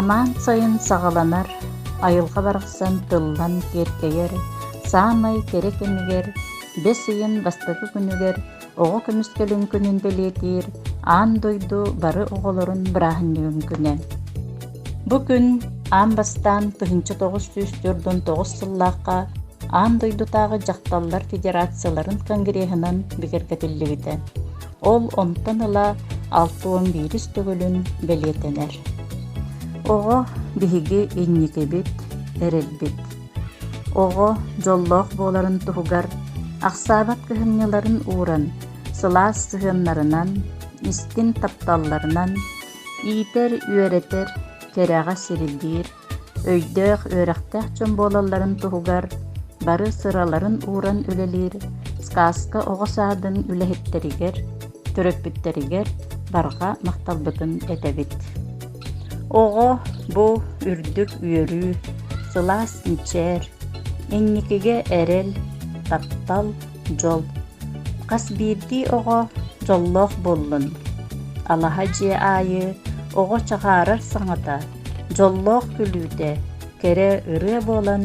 Самаан сайын саҕаланар, айылҕа барахсан тыллан киэркэйэр саамай кэрэ кэмигэр, бэс ыйын бастакы күнүгэр Оҕо көмүскэлин күнүн бэлиэтиир аан дойду бары оҕолорун бырааһынньыгын күнэ. Бу күн аан бастаан 1949 сыллаахха Аан дойдутааҕы дьахталлар федерацияларын конгреһынан бигэргэтиллибитэ. Ол онтон ыла 61 төгүлүн бэлиэтэнэр. Оҕо биһиги инникибит, эрэлбит. Оҕо дьоллоох буоларын туһугар ахсаабат кыһамньыларын ууран, сылаас сыһыаннарынан, истиҥ тапталларынан иитэр-үөрэтэр, кэрэҕэ сирилиир, өйдөөх, үөрэхтээх дьон буолалларын туһугар бары сыраларын ууран үлэлиир Сказка оҕо саадын үлэһиттэригэр, төрөппүттэригэр барҕа махталбытын этэбит. Оҕо бу үрдүк үөрүү, сылаас мичээр, инникигэ эрэл, таптал, дьол. Хас биирдии оҕо дьоллоох буоллун. Алаһа дьиэ аайы оҕо чаҕаарар саҥата, дьоллоох күлүүтэ, кэрэ ырыа буолан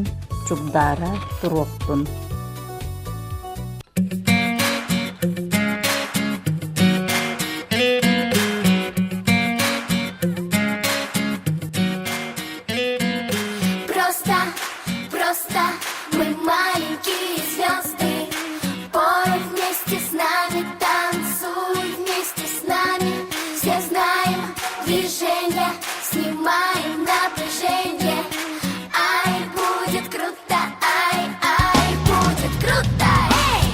чугдаара туруохтун. Просто, просто мы маленькие звезды. Пой вместе с нами, танцуй вместе с нами. Все знаем движение, снимаем напряжение. Ай, будет круто, ай, ай, будет круто, эй!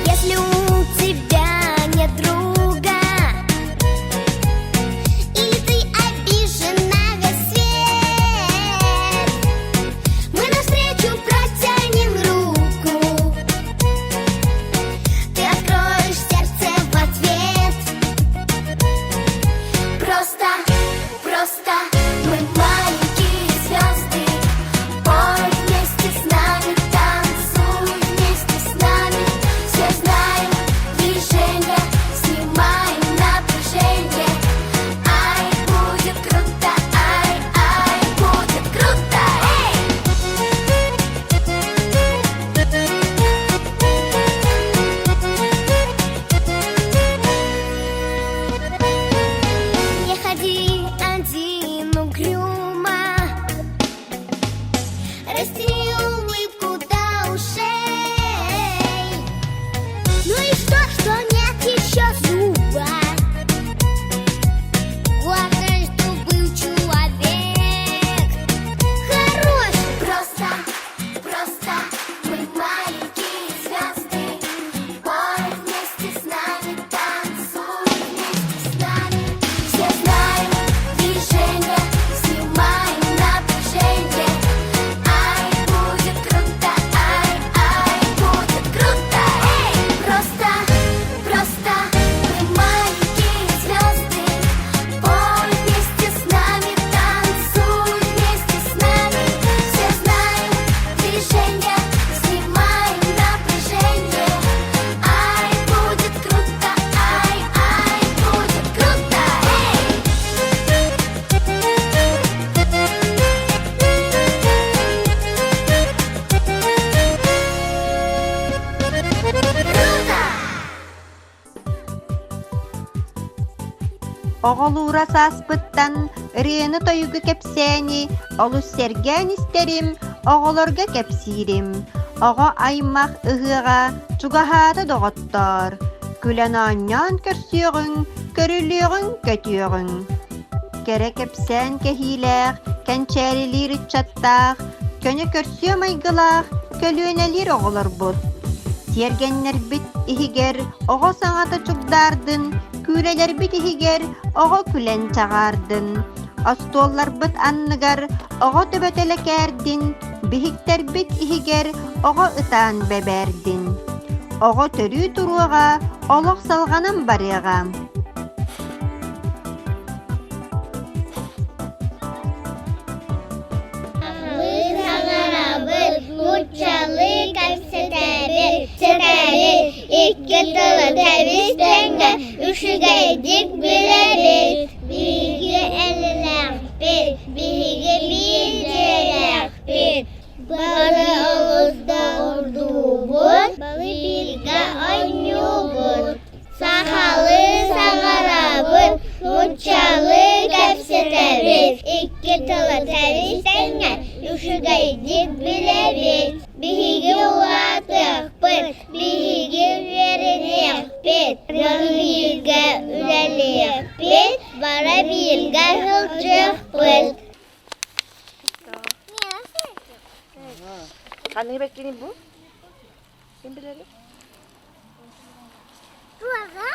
Если у тебя нет друга Или ты обижен на весь свет Мы навстречу протянем руку Ты откроешь сердце в ответ Просто, просто мы маленькие звезды Пой вместе с нами, танцуй вместе с нами Все знаем движение, снимаем напряжение Ай, будет круто, ай, ай, будет круто, эй! Не ходи один угрюмо, Растяни улыбку до ушей. Ну и что, что нет еще зуба? Главное, что был человек хороший. Просто, просто мы маленькие звезды. Пой вместе с нами, танцуй вместе с нами. Все знаем движение, снимаем напряжение. Ай, будет круто, ай, ай, будет круто, эй! Просто, просто мы маленькие звезды. Пой вместе с нами, танцуй вместе с нами. Все знаем движение, снимаем напряжение. Ай, будет круто, ай, ай, будет круто, эй! Круто! Оҕолуура сааспыттан ырыаны-тойугу кэпсээни олус сэргээн истэрим, оҕолорго кэпсиирим. Оҕо аймах ыһыаҕа чугаһаата доҕоттоор, күлэн-оонньоон көрсүөҕүҥ, көрүлүөҕүҥ-көтүөҕүҥ. Кэрэ кэпсээн кэһиилээх, кэнчээрилиир ыччаттаах, көнө көрсүө майгылаах көлүөнэлиир оҕолорбут. Тиэргэннэрбит иһигэр оҕо саҥата чугдаардын, күүлэлэрбит иһигэр оҕо күлэн чаҕаардын, остуолларбыт анныгар оҕо төбөтө лэкээрдин, биһиктэрбит иһигэр оҕо ытаан бэбээрдин. Оҕо төрүү туруоҕа, олох салҕанан барыаҕа. Сахалыы саҥарабыт, нууччалыы кэпсэтэбит. тылы тэбис тэҥҥэ үчүгэйдик билэбит. Биһиги эллээхпит, биһиги биир дьиэлээхпит. Бары олус да ордуубут, бииргэ оонньуубут. Сахалыы саҥарабыт, нууччалыы кэпсэтэбит. Икки тылы тэбис тэҥҥэ үчүгэйдик билэбит. Биһиги улаатыахпыт, биһиги үөрэниэхпит, бары бииргэ үлэлиэхпит, бары бииргэ сылдьыахпыт. Ханныгы бэккиний бу? Ким билэрий?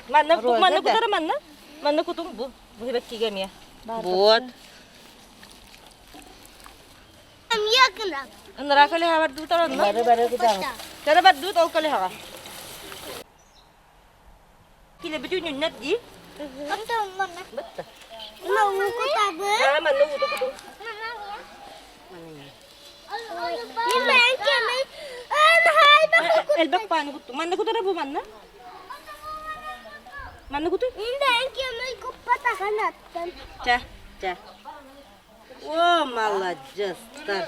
Манна манна кутара манна. Манна кутуҥ бу. Бу бэккигэ эмиэ. Вот. Ыныраа көлөһө бардыбыт онно. Бары бары кутаҕыт. Кара бардыбыт ол көлөһөҕө. Киле бүтүн үннэр дии. Бытта. Аа, манна уута кутуҥ. Элбэх пааны куттум. Манна кутара бу манна. Манна кутуй. Чэ, чэ. О, маладьыстар.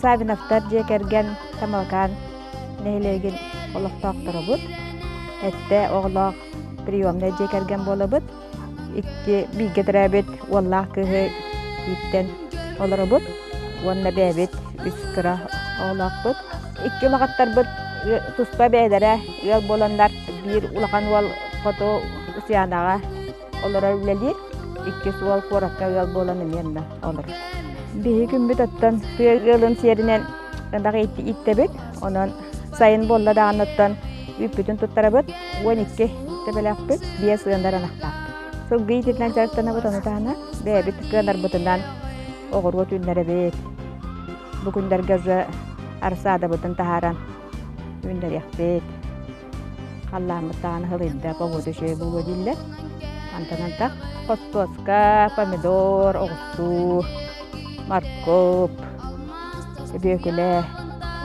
Савиновтар дьиэ кэргэн Тамалкаан нэһилиэгин олохтоохторобут. Эттэ оҕолоох приемнай дьиэ кэргэн буолабыт. Икки бииргэ төрөөбүт уоллаах кыыһы ииттэн олоробут уонна бэйэбит үс кыра оҕолоохпут. Икки улахаттарбыт туспа бэйэлэрэ ыал буоланнар биир улахан уол хоту Усуйаанаҕа олорор үлэлиир, иккис уол куоракка ыал буолан эмиэ онно олорор. Биһиги күммүт оттон тыа ыалын сиэринэн ынах ииттэбит, онон сайын буолла даҕаны оттон үүппүтүн туттарабыт, 12 төбөлөөхпүт, биэс ыанар ынахтаахпыт. Сылгы иититинэн дьарыктанабыт, ону таһынан бэйэбит кыанарбытынан оҕуруот үүннэрэбит. Бу күннэргэ уже арсаадабытын таһааран үүннэриэхпит. Халлааммыт даҕаны сылыйда, погода үчүгэй буолуо дииллэр. Мантан антах хортуоска, помидор, оҕурсуу, моркуоп, бүөкүлэ.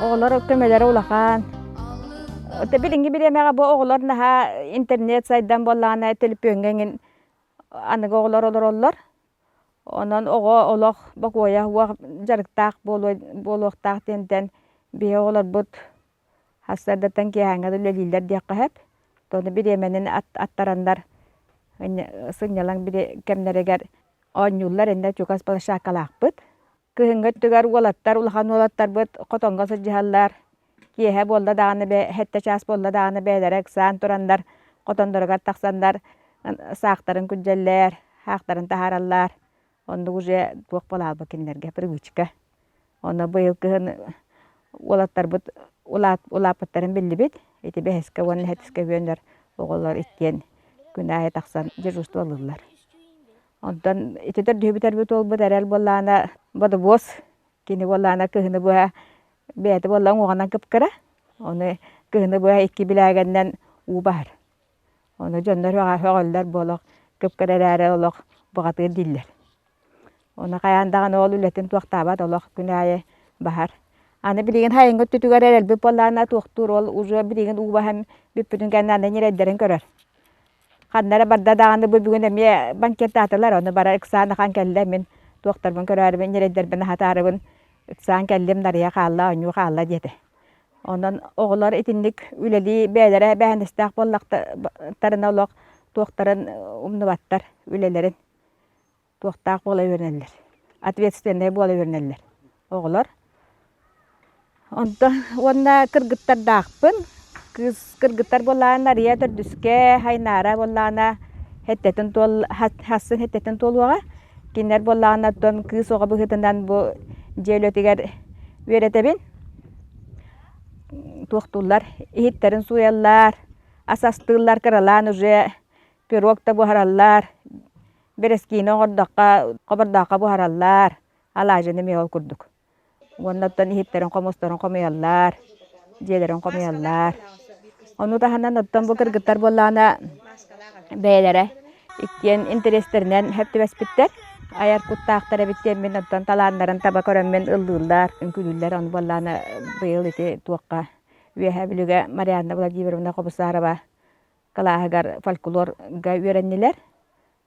Оҕолор көмөлөрө улахан. Билиҥҥи бириэмэҕэ бу оҕолор наһаа интернет сайдан буоллаҕына төлөпүөҥҥэ эҥин аныгы оҕолор олороллор. Онон оҕо олох бокуойа уох дьарыктаах буолуохтаах диэнтэн биһи оҕолорбут Сарсыардаттан киэһээҥҥэ да үлэлииллэр диэххэ сөп. Ону бириэмэнин аттараннар сынньалаҥ кэмнэригэр оонньууллар иннэ чугас площадкалаахпыт. Кыһыҥҥы өттүгэр уолаттар, улахан уолаттарбыт хотоҥҥо сылдьыһаллар. Киэһэ буолла даҕаны сэттэ чаас буолла даҕаны бэйэлэрэ ыксаан тураннар хотонноругар тахсаннар саахтарын күрдьэллэр, хаахтарын таһаараллар. Оннук уже туох буолаалбыт кинилэргэ привычка. Онно быйыл кыһын уолаттарбыт улааппыттарын биллибит. Ити бэһискэ уонна сэттискэ үөннэр оҕолор иккиэн күн аайы тахсан дежурство ылыллар. Онтон ити төрдүһүбүт уолбут эрэл буоллаҕына бодобуос кини буоллаҕына кыһыны быһа бэйэтэ буолла уҥуоҕунан кып-кыра. Ону кыһыны быһа икки билээгэннэн уу баһар. Ону дьоннор өҕөллөр бу олох кып-кыра эрээри олох бухатыыр дииллэр. Ону хайаан даҕаны ол үлэтин туохтаабат олох күн аайы баһар. Аны билигин сайыҥҥы өттүтүгэр эрэлбит буоллаҕына туохтуур ол уже билигин уу баһан бүппүтүн кэннэ аны ньирэйдэрин көрөр. Ханна эрэ барда даҕаны бу бүгүн эмиэ банкеттаатылар, ону бара ыксаан ахан кэллэ мин туохтарбын көрөөрүбүн ньирэйдэрбин аһатаарыбын ыксаан кэллим Нарыйа хаалла оонньуу хаалла диэтэ. Онон оҕолор итинник үлэлии бэйэлэрэ эбээһинэстээх буоллахтарына олох туохтарын умнубаттар үлэлэрин туохтаах буола үөрэнэллэр, ответственнай буола үөрэнэллэр оҕолор. Онтон уонна кыргыттардаахпын. Кыыс кыргыттар буоллаҕына Нарыйа төрдүскэ, Айнаара буоллаҕына сэттэтин туол хассын сэттэтин туолуоҕа. Кинилэр буоллаҕына оттон кыыс оҕо быһыытынан бу дьиэ үлэтигэр үөрэтэбин. Туохтууллар, иһиттэрин сууйаллар, ас астыыллар, кыралаан уже пирог да буһараллар, бэрэскиини оҥордоххо, хобордооххо буһараллар, алаадьыны эмиэ ол курдук. Уонна оттон иһиттэрин хомустарын хомуйаллар, дьиэлэрин хомуйаллар. Ону таһынан оттон бу кыргыттар буоллаҕына бэйэлэрэ иккиэн интэриэстэринэн сөп түбэспиттэр. Айар куттаахтар эбит диэммин оттон талааннарын таба көрөммүн ыллыыллар, үҥкүүлүүллэр. Ону буоллаҕына быйыл ити туохха Үөһээ Бүлүүгэ Марианна Владимировна Хобусарова кылааһыгар фольклорга үөрэннилэр.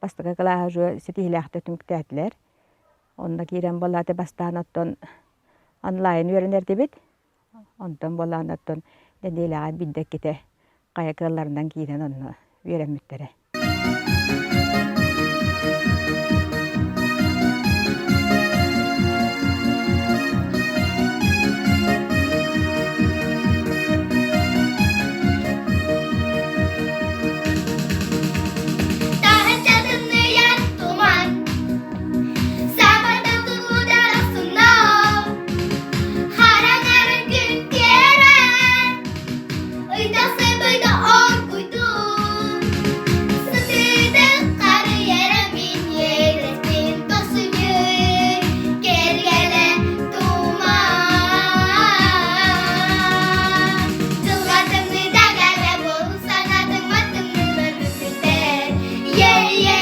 Бастакы кылааһы уже ситиһиилээхтик түмүктээтилэр. Онно киирэн буоллааты бастаан оттон онлайн үөрэнэрдибит. Онтон буоллаҕына оттон нэдиэлэҕэ биирдэ иккитэ хайа кыалларынан киирэн онно үөрэммиттэрэ. Таһырдьа тымныйар туман, сабардан тургутар ахсыннал, хараҥарын күн тиэрэн, ыйда сыбыйда оргуйдун, сытыытын харыйара мин иэдэспин тосуйуй, кэргэнэ туман. Дьылҕа тымныыта кэлэ буолун санаатыма тымныылар бүппүттэр. Е-е,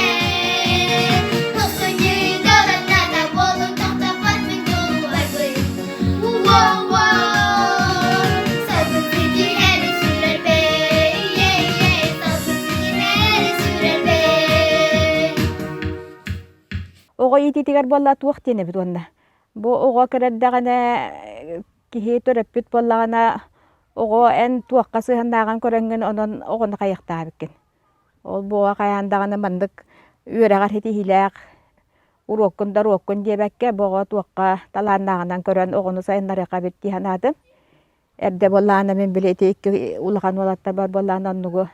тосунньуй доротната буолун тохтоппот мин дьолугар Уо-уо, салгын ситиһэри сүрэрбэй, е-е, салгын ситиһэри сүрэрбэй. Оҕо иитиитигэр буолла туох диэн эбит уонна? Бу оҕо кэрэрдэҕинэ киһи төрөппүт буоллаҕына оҕо эн туохха сыһыаннааҕын көрөҥҥүн онон оҕону хайахтаабыккын. Ол буола хайаан даҕаны маннык үөрэҕэр ситиһиилээх уруоккун да уруоккун диэбэккэ бу оҕо туохха талааннааҕынан көрөн оҕону сайыннарыахха эбит дии санаатым. Эрдэ буоллаҕына мин били ити икки улахан уолаттарбар буоллаҕына оннугу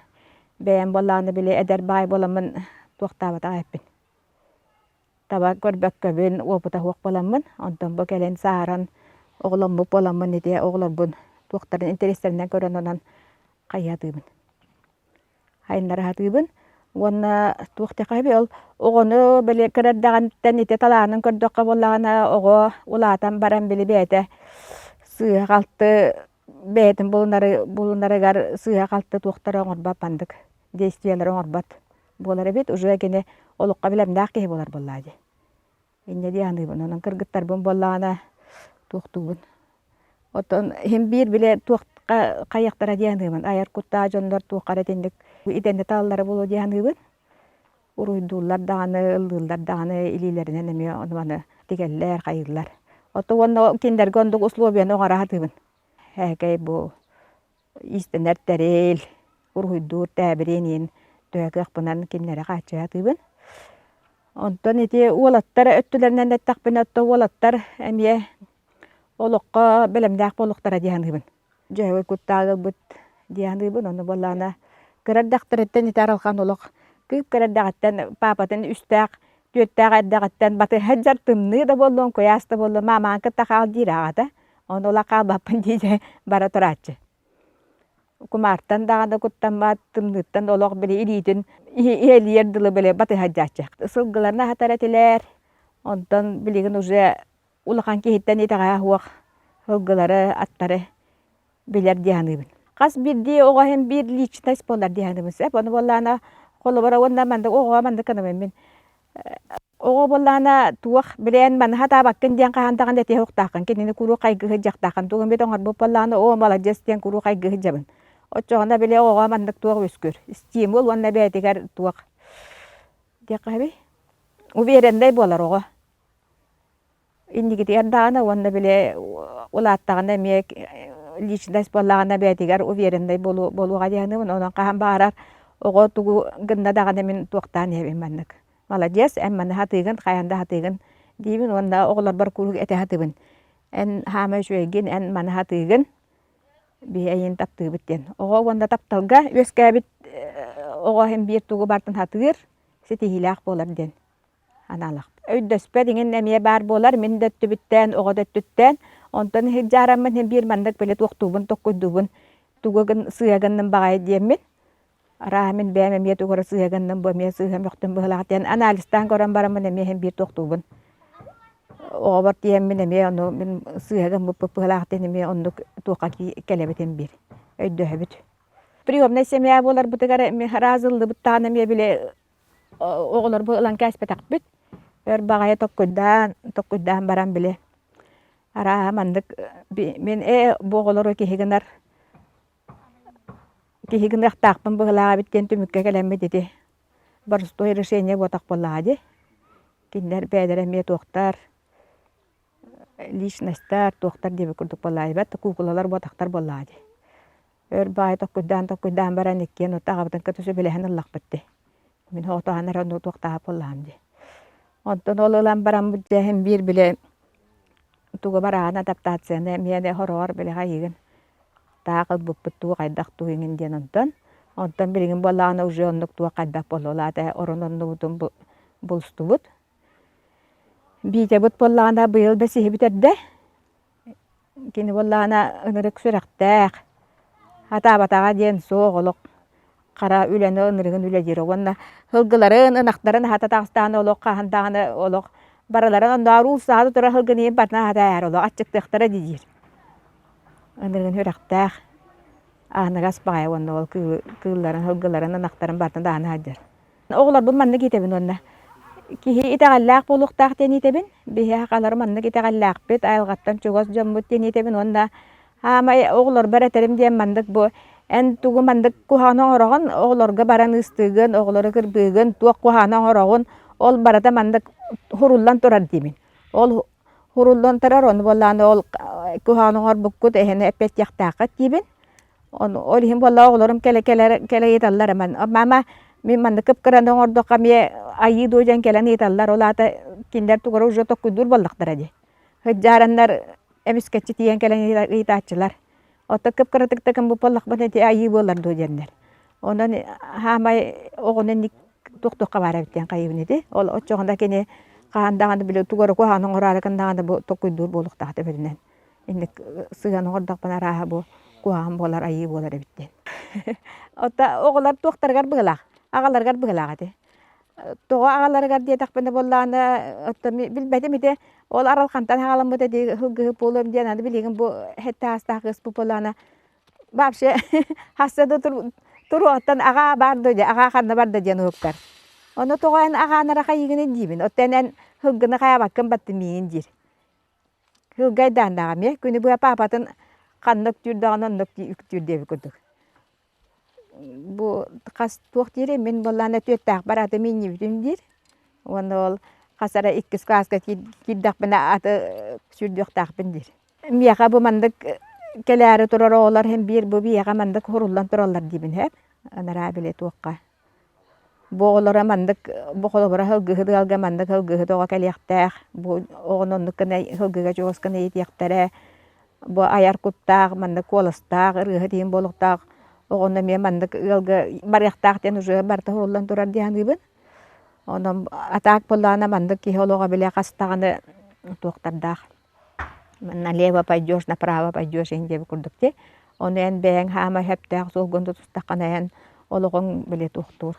бэйэм буоллаҕына били эдэр баай буоламмын туохтаабатах эппин. Таба көрбөккөбүн, уопута суох буоламмын, онтон бу кэлин сааһыран оҕоломмут буоламмын ити оҕолорбун туохтарын интэриэстэринэн көрөн онон хайыһатыыбын. Хайыннара сатыыбын уонна туох диэххэ ол оҕону били кыра эрдэҕиттэн ити талаанын көрдөххө буоллаҕына оҕо улаатан баран били бэйэтэ сыыһа-халты бэйэтин булунары булунарыгар сыыһа-халты туохтары оҥорбот маннык действиелары оҥорбот буолар эбит уже кини олоххо билэмнээх киһи буолар буоллаҕа дии. Инньэ дии саныыбын. Онон кыргыттарбын буоллаҕына туохтуубун. Оттон иһин биир били туохха хайыахтара дии саныыбын. Айар куттаах дьоннор туохха эрэ итинник идэнэ талаллара буолуо дии саныыбын. Уруйдууллар даҕаны, ыллыыллар даҕаны илиилэринэн эмиэ ону-маны тигэллэр, хайыыллар. Оттон уонна кинилэргэ оннук условияны оҥоро сатыыбын. Һээкэй бу иистэнэр тэрил, уруһуйдуур тээбириэн иһин төһө кыахпынан кинилэри хааччыйа сатыыбын. Онтон ити уолаттар өттүлэринэн эттэхпинэ, оттон уолаттар эмиэ олоххо бэлэмнээх буолуохтара дии саныыбын. Дьөһөгөй куттаах ылбыт дии саныыбын. Ону буоллаҕына кыра эрдэхтэриттэн ити аралхан олох кыып кыра эрдэҕиттэн паапатын үстээх, түөртээх эрдэҕиттэн батыһа сылдьар тымныы да буоллун, куйаас да буоллун маамаҕын кытта хаал диир аҕата. Ону ыла хаалбаппын дии бара турааччы. Кумаартан даҕаны куттаммат, тымныыттан олох били илиитин иһэлийэр дылы били батыһа сылдьааччы. Сылгыларын аһатар этилэр. Онтон билигин уже улахан киһиттэн итэҕэһэ суох сылгылары, аттары билэр дии саныыбын. Хас биирдии оҕо иһин биир личность буолар дии саныыбын сөп. Ону буоллаҕына холобура уонна маннык оҕоҕо маннык гынабын мин. Оҕо буоллаҕына туох билэн маны сатаабаккын диэн хаһан даҕаны этиэ суохтааххын, кинини куруук хайгыы сылдьыахтааххын, тугу эмит оҥорбут буоллаҕына оо маладьыас диэн куруук хайгыы сылдьабын. Оччоҕуна били оҕоҕо маннык туох үөскүүр, стимул уонна бэйэтигэр туох диэххэ сөбүй увереннай буолар оҕо. Инникитигэр даҕаны уонна били улааттаҕына эмиэ личность буоллаҕына бэйэтигэр увереннай буолуоҕа дии саныыбын. Онон хаһан баҕарар оҕо тугу гынна даҕаны мин туохтаан иһэбин маннык. Маладьыас, эн маны сатыыгын, хайаан да сатыыгын диибин уонна оҕолорбор куруук этэ сатыыбын. Эн хаама үчүгэйгин, эн маны сатыыгын, биһи эйигин таптыыбыт диэн. Оҕо уонна тапталга үөскээбит оҕо иһин биир тугу барытын сатыыр, ситиһиилээх буолар диэн аналах. Өйдөспөт иҥин эмиэ баар буолар, мин да өттүбүттэн, оҕо да өттүттэн. Онтон иһирдьаараммын иһин биир маннык били туохтуубун, токкуйдуубун, тугу гын, сыыһа гынным баҕайы диэммин. Арааһа мин бэйэм эмиэ тугу эрэ сыыһа гынным, бу эмиэ сыыһа мөхтүм быһыылаах диэн анализтаан көрөн бараммын эмиэ иһин биир туохтуубун. Оҕобор тиийэммин эмиэ ону мин сыыһа гыммыппыт быһыылаах диэн эмиэ оннук туохха кэлэбитин биир өйдөһөбүт. Приемнай семья буоларбытыгар эмиэ разыллыбыттаҕына эмиэ били оҕолорбу ылан кээспэтэхпит. Өр баҕайы токкуйдаан, токкуйдаан баран били арааһа маннык мин ээ бу оҕолору киһи гынар киһи гыныахтаахпын быһыылаах эбит диэн түмүккэ кэлэммит ити боростуой решение буотах буоллаҕа дии. Кинилэр бэйэлэрэ эмиэ туохтар личностар туохтар диэбит курдук буоллаайбат куукулалар буотахтар буоллаҕа дии. Өр баайы токкуйдаан-токкуйдаан баран иккиэн оту аҕабытын кытта сөбүлэһэн ыллахпыт дии. Мин оҕотоһон эрэ оннук туохтааһа буоллаҕым дии. Онтон ол ылан бараммыт дьэ иһин биир били тугу бараан адаптацияны эмиэ да хороҕор били хайыыгын таах ылбыппыт дуу хайдах дуу иҥин диэн онтон онтон билигин буоллаҕына уже оннук туох хайдах буолуолаата орон оннубутун булустубут. Биитябыт буоллаҕына быйыл бэсиһи бүтэрдэ. Кини буоллаҕына ынырык сүрэхтээх, сатаабатаҕа диэн суох олох хара үлэни ынырыгын үлэлиир уонна сылгыларын, ынахтарын аһата таҕыстаҕына олох хаһан даҕаны олох барыларын оннооҕор уулуссаҕа турар сылгыны иһин барытын аһата аар олох аччыктыахтара диир. Ынырыгын сүрэхтээх, аһыныгас баҕайы уонна ол кыылларын, сылгыларын, ынахтарын барытын даҕаны сылдьар. Оҕолорбун маннык иитэбин уонна киһи итэҕэллээх буолуохтаах диэн иитэбин. Биһи сахалар маннык итэҕэллээхпит, айылҕаттан чугас дьоммут диэн иитэбин уонна хаамай оҕолорбор этэрим диэн маннык бу эн тугу маннык куһаҕаны оҥороҕун, оҕолорго баран ыыстыыгын, оҕолору кырбыыгын, туох куһаҕаны оҥороҕун, ол барыта маннык хуруллан турар диибин. Ол. Хуруллан турар, ону буоллаҕына ол куһаҕаны оҥорбуккут эһэни эппиэттиэхтээххит диибин. Ону ол иһин буоллаҕа оҕолорум кэлэ кэлэ кэлэ ыйыталлар мама мин маннык кып-кыраны оҥордоххо эмиэ айыы дуо диэн кэлэн ыйыталлар, ол аата кинилэр тугу эрэ уже токкуйдуур буоллахтара дии. Сыдьаараннар эмискэччи тиийэн кэлэн ыйытааччылар. Оттон кып-кыратык да гыммыт буоллахпына ити айыы буолар дуо диэннэр. Онон хаамай оҕону инник туох-туохха баар эбит диэн хайыыбын ити. Ол оччоҕуна кини хаһан даҕаны били тугу эрэ куһаҕаны оҥороору гыннаҕына бу толкуйдуур буолуохтаах төбөтүнэн. Инник сыһыан оҥордохпуна арааһа бу куһаҕан буолар, айыы буолар эбит диэн. Оттон оҕолор туохтарыгар быһыылаах, аҕаларыгар быһыылаах ити. Тоҕо аҕаларыгар диэтэхпинэ буоллаҕына, оттон билбэтим ити ол аралхантан хаҕаламмыта дии сылгыһыт буолуом диэн аны билигин бу сэттэ саастаах кыыспыт буоллаҕына вообще хаста да туруоттан аҕаа баар дуо диэн аҕаа ханна барда диэн уһуктар. Ону тоҕо эн аҕаанара хайыыгыный диибин, оттон эн сылгыны хайаабаккын баттын миигин диир. Сылгайдааннаах эмиэ күнү быһа паапатын ханна үктүүр даҕаны онно үктүүр диэбит курдук. Бу хас туох диирий мин буоллаҕына түөртээхпэр аты миинньибитим диир уонна ол хас эрэ иккис кылааска киирдэхпинэ аты сүүрдүөхтээхпин диир. Миэхэ бу маннык кэлээри турар оҕолор иһин биир бу биһиэхэ маннык суруллан тураллар диибин һээп анараа били туохха. Бу оҕолоро маннык бу холобура сылгыһыт ыалга маннык сылгыһыт оҕо кэлиэхтээх, бу оҕону оннук гына сылгыга чугас гына иитиэхтэрэ, бу айар куттаах, маннык куоластаах, ырыаһыт иһин буолуохтаах оҕону эмиэ маннык ыалга барыахтаах диэн уже барыта суруллан турар дии саныыбын. Онон а так буоллаҕына маннык киһи олоҕо бile хас даҕаны туохтардаах налево пойдешь, направо пойдешь иһин диэбит курдук дии. Ону эн бэйэҥ хаама сөптөөх суолгун тутустаххына эн олоҕуҥ били туохтуур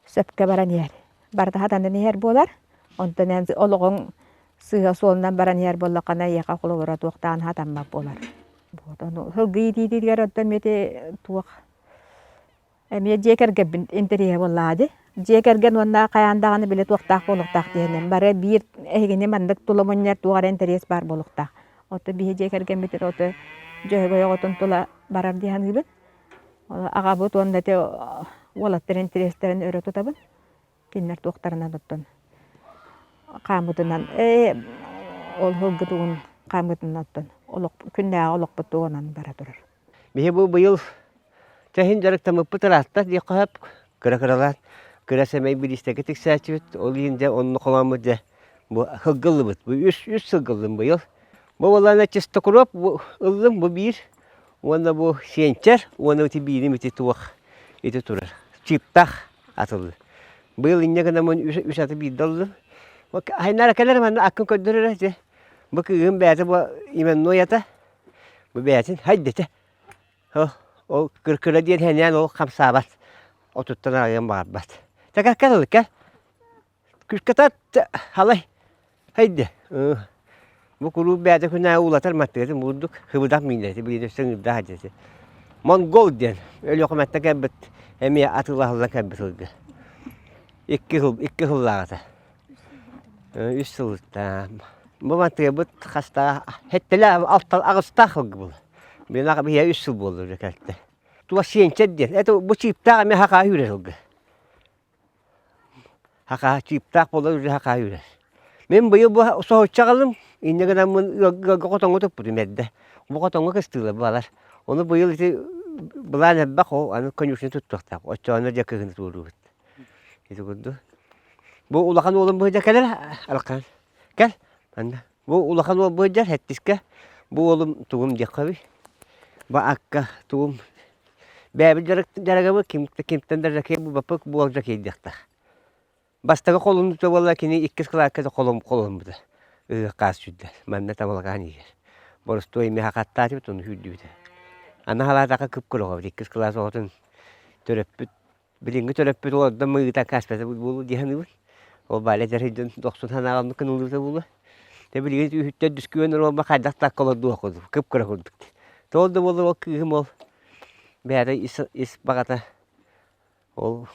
сөпкө баран иһэр. Барыта хатанан иһэр буолар. Онтон эн олоҕуҥ сыыһа суолунан баран иһэр буоллаххына эйиэхэ холобура туохтаан хатаммат буолар. Вот ону сылгы иитиитигэр оттон ити туох Эмиэ дьиэ кэргэммин интэриэһэ буоллаҕа дии. Дьиэ кэргэн уонна хайаан даҕаны били туохтаах буолуохтаах диэнин бары биир эһигини маннык тула мунньар туох эрэ интэриэс баар буолуохтаах. Ото биһи дьиэ кэргэммитин ото Дьөһөгөй оҕотун тула барар дии саныыбын. Аҕабыт уонна ити уолаттар интэриэстэрин өрө тутабын. Кинилэр туохтарынан оттон хааммытынан ээ ол сылгы тугун хааммытынан оттон олох күннээҕи олохпут тугунан бара турар. Биһи бу быйыл тэһин дьарыктаммыппыт ыраатта диэххэ сөп. Кыра-кыралаан кыра сэмэй бириистэгэ тиксээччибит. Ол иһин дьэ онно холооммут дьэ бу сылгыллыбыт. Бу үс үс сылгыллым быйыл. Бу буоллаҕына чистокроп бу ыллым бу биир уонна бу сиэнчэр уонна ити биирим ити туох ити турар. Чыыптаах атыллы. Быйыл инньэ гынаммын үс, үс аты биирдэ ыллым. Айнара кэлэр манна аккын көрдөрөр этэ. Бу кыыһым бэйэтэ бу именной ата. Бу бэйэтин хайдете. Ол кыркыра диэн хэнээн ол хамсаабат. Отуттан аҕыйан баҕарбат. Тэкэ кэл кэл. Күскэ халай Хайда бу куруук бэйэтэ күнээҕи уулатар маттыгатын бурдук хыбыдах миинэти билигин өссө ыҥырдаах дьиэтэ. Монгол диэн Өлүөхүмэттэн кэлбит эмиэ атыылаһыллан кэлбит сылгы. Икки сыл икки сыллааҕыта. Үс сылыттан. Бу маттыгабыт хастаах сэттэлээх алта аҕыстаах сылгы буолла. Билигин биһиэхэ үс сыл буолла уже кэлтэ. Тула сиэнчэр диэн. Это бу чыыптаах эмиэ хахаа үүрэр сылгы. Хахаа чыыптаах буолан уже хахаа үүрэр. Мин быйыл бу соһуччу аҕалым, инньэ гынаммын ыалга хотоҥҥо туппутум эрдэ. Бу хотоҥҥо кыстыылар баалар. Ону быйыл ити былаан элбэх ол аны конюшня туттуохтаах. Оччоҕуна дьэ кыһыны туоруубут. Ити курдук. Бу улахан уолум быһыдьа кэлэр алахан. Кэл манна. Бу улахан уол быһыдьар сэттискэ. Бу уолум тугум диэххэбий. Бу акка тугум Бэйэбит дьарыгабыт кимтэн да жокей булбаппыт буол жокей диэхтээх. Бастакы холуннута буолла кини иккис кылааска да холоммута. Ыһыах сүүрдэ. Манна тамалакаан иһэр. Боростуой эмиэ хаттаатыбыт ону сүүрдүбүтэ. Аны халаатака кып-кыра оҕобут иккис кылаас оҕотун төрөппүт билиҥҥи төрөппүт олордон мыыта кааспата буолуо дии саныыбын. Ол Валя дьарыйдын дохсун санааҕа оннук гыныллыбыта буолуо. Тэ билигин үһүттэн дүскүөн оруолба хайдах такка олордуох курдук, кып-кыра курдук. Тоҕо да буоллар ол кыыһым ол бэйэтэ ис, ис баҕата ол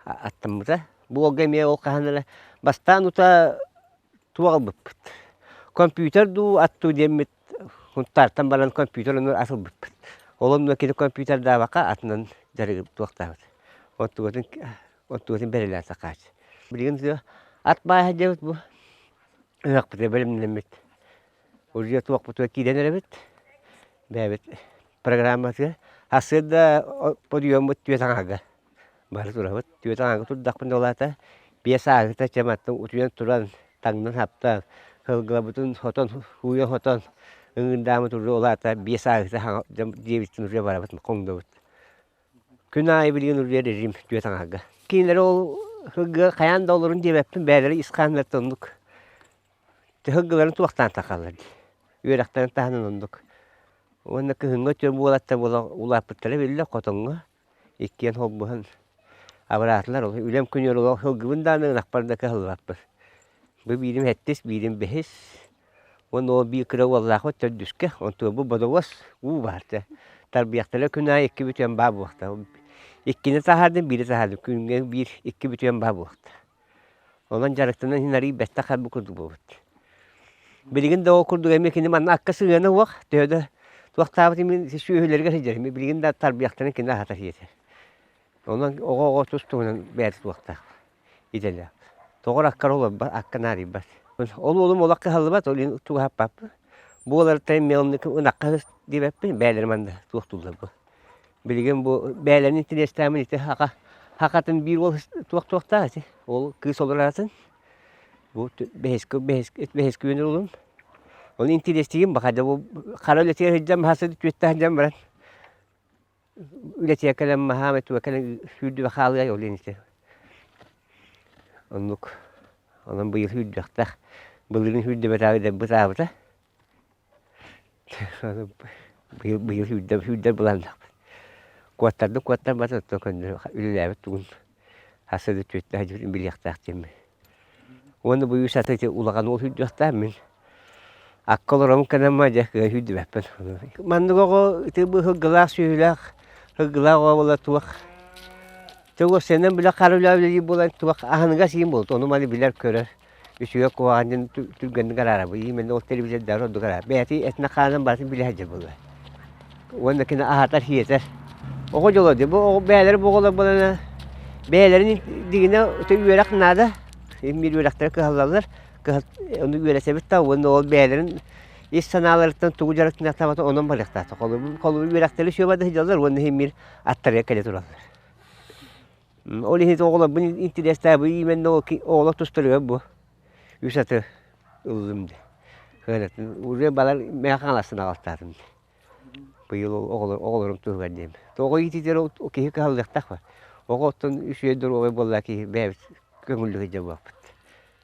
аттаммыта. Бу уолга эмиэ ол хаһан эрэ бастаан ута туох ылбыппыт. Компьютер дуу, ат дуу диэммит Сунтаартан баран компьютер онно асылбыппыт. Ол онно кини компьютердаабакка атынан дьарыгы туохтаабыт. Оттугатын оттугатын бэрилээн сакаач. Билигин ат бааһа диэбит бу. Ыһыахпытыгар бэлэмнэммит. Уже туохпутугар киирэн эрэбит. Бэйэбит программатыгар. Сарсыарда подъеммут түөрт аҥаарга бары турабыт. Түөрт аҥаарга турдахпына ол аата биэс ааһыыта чэ мантан утуйан туран таҥнан-хаптан, сылгыларбытын хотон, ууйан-хотон ыҥыырдааммыт уже ол аата биэс ааһыыта дьиэбиттэн уже барабыт хоҥнобут. Күн аайы билигин уларыйар режим түөрт аҥаарга. Кинилэри ол сылгыга хайаан да олорун диэбэппин, бэйэлэрэ ис хааннарыттан оннук сылгыларын туохтаан тахаллар дии. Үөрэхтэрин таһынан оннук. Уонна кыһыҥҥы өтүөн буолаттар буола улааппыттара биллэр хотоҥҥо иккиэн холбоһон абыраатылар. Ол үлэм күнүгэр олох сылгыбын даҕаны ынахпар да кыһаллыбаппын. Бу биирим сэттис, биирим бэһис. Уонна ол биир кыра уоллаахпыт төрдүскэ, онтуобу бодобуос уу баар дьэ. Тарбыйахтара күн аайы икки бүтүөн баа буолта. Иккини таһаардым, биири таһаардым. Күҥҥэ биир, икки бүтүөн баа буолта. Онон дьарыктанан иһин арыый бэттэх харбы курдук буолбут. Билигин да ол курдук эмиэ кини манна акка сыһыана суох, төһө да туохтаабыт имин сүөһүлэригэр сылдьар. Билигин да тарбыйахтарын кини аһатар сиэтэр. Онон оҕо-оҕо тус туһунан бэйэтэ туохтаах. идэлээх. Тоҕо эрэ аккар олорбот, акка наадыйбат. Ол уолум олох кыһаллыбат, ол иһин чугаһаппаппын. Буоларыттан мелник ынахха диэбэппин, бэйэлэрим манна туохтууллар бу. Билигин бу бэйэлэрин интэриэстээхмин ити хака хакатын биир уол туох-туохтаах ити. Ол кыыс олороратын. Бу бэһискэ бэһискэ бэһискэ үөнэр уолум. Оны интэриэстиигин баха бу хара үлэтигэр сылдьан баха түөттээх сылдьан баран Үлэтигэр кэлэн маһаамай туга кэлэн сүүрдүбэ хаалыай ол иһин Оннук. Онон быйыл сүүрдүөхтээх. Былырыын сүүрдүбэтэҕэ бытаабыта. Быйыл быйыл сүүрдэр сүүрдэр былааннаахпыт. Куоттардым куоттарбата оттон көннөрү үлэлээбит тугун хас да түөттээх дьүрүн билиэхтээх диэммин. Уонна бу үс аты ити улахан уол сүүрдүөхтээх мин. Акка олоробун кэнэммэ дьэ кыайан сүүрдүбэппин. Маннык оҕо ити бу сылгылаах сүөһүлээх сылгылаах оҕо буола туох тугу сэнэн билэ хара үлэ үлэлиир буолан туох аһыныгас иин буолт ону маны билэр көрөр үчүгэй куһаҕан диэн түргэнник араарабын именно ол телевизордааҕы ордук араар бэйэтин этинэ хаанын барытын билэ сылдьар буолла уонна кини аһатар сиэтэр оҕо дьоло дии бу оҕо бэйэлэрэ бу оҕолор буолана бэйэлэрин дигинэ үөрэх наада биир үөрэхтэрэ кыһаллаллар ону үөрэтэбит да уонна ол бэйэлэрин ис санааларыттан тугу дьарыктаныахтаабата онон барыахтаата. Холобур, холобур үөрэхтэри сүөбэ сылдьаллар уонна иһин биир аттарыгар кэлэ тураллар. Ол иһин оҕолорбун интэриэстээбит именно оҕолор тустарыгар бу үс аты ыллым дии. Кыанатын уже балар мэхэ хаҥаластан аҕалтаатым дии. Быйыл оҕолор оҕолорум туһугар диэм. Тоҕо иититэр ол киһи кыһаллыахтаах ба. Оҕо оттон үчүгэй доруобай буолла киһи бэйэбит көҥүллүк сылдьар буолбут.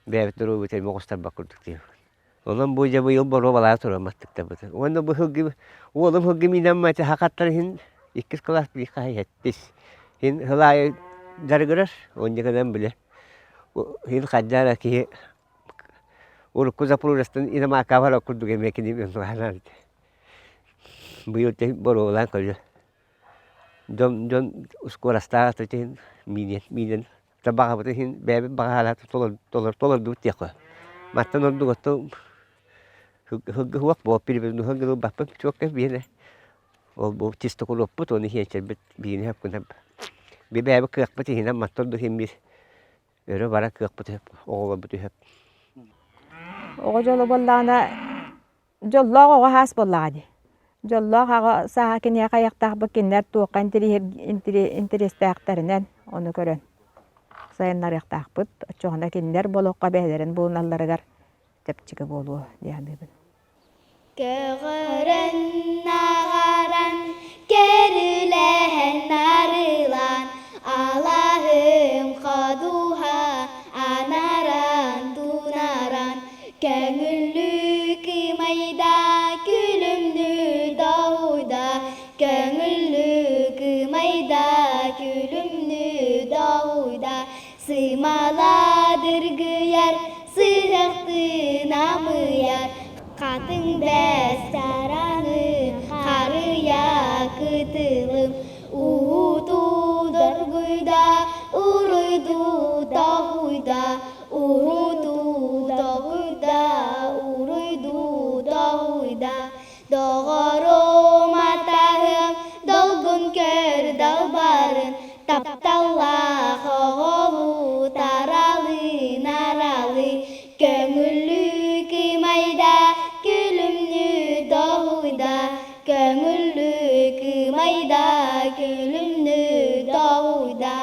Бэйэбит доруобуйата эмиэ оҕустарбат курдук диэм. Онон бу дьэ быйыл боруобалаан туран маттыктарбытын. Уонна бу сылгы уолум сылгы миинэн мати хахаттар иһин иккис кылаас биир хаһы сэттис. Иһин сыл аайы дьарыгырар, уонна гынан билэ. Иһин хайдах эрэ киһи урукку Запорожецтан иномарка барар курдук эмиэ кини Быйыл боруобалаан көрүө. Дьон дьон ускуорастаах иһин миинэн миинэн баҕабытын иһин бэйэбит баҕаһаалаах толор толордубут диэххэ. Мантан ордук оттон сылгы суох буолуп сылгы ылбаппын чуокка биэнэ. Ол бу чисто куруоппут уонна иһиэнчэрбит биини хөп Би бэйэбит кыахпыт иһинэн мантан ордук иһин биир өрө барар кыахпыт үһү оҕолорбут үһү. Оҕо дьоло буоллаҕына Дьоллоох оҕо саас буоллаҕа дии. Дьоллоох аҕа сааһа киниэхэ айахтаахпыт кинилэр туохха интэриэстээхтэринэн ону көрөн сайыннарыахтаахпыт. Оччоҕуна кинилэр бу олоххо бэйэлэрин булуналларыгар чэпчэки буолуо дии саныыбын. Көҕөрөн аҕаран, кэрүлэһэн нарылаан, алаһым ходуһа анаран тунаран, Көҥүллүү кыымайда, күлүмнүү доһуйда, Көҥүллүү кыымайда, күлүмнүү доһуйда, Сымала дыргыйар, сыһыахтыы намыйар, Хатыҥ бэс чараҥы харыйа кытылым, Уутуу доргуйда, уруйдуу тоһуйда, Уһутуу тоһуйда, уруйдуу тоһуйда, Доҕорум атаһым, долгун көр далбарын, Тапталлаах оҕолуу таралыы наралыы, Көҥүллүү. Көҥүллүү кыымайда, күлүмнүү тоҕуйда.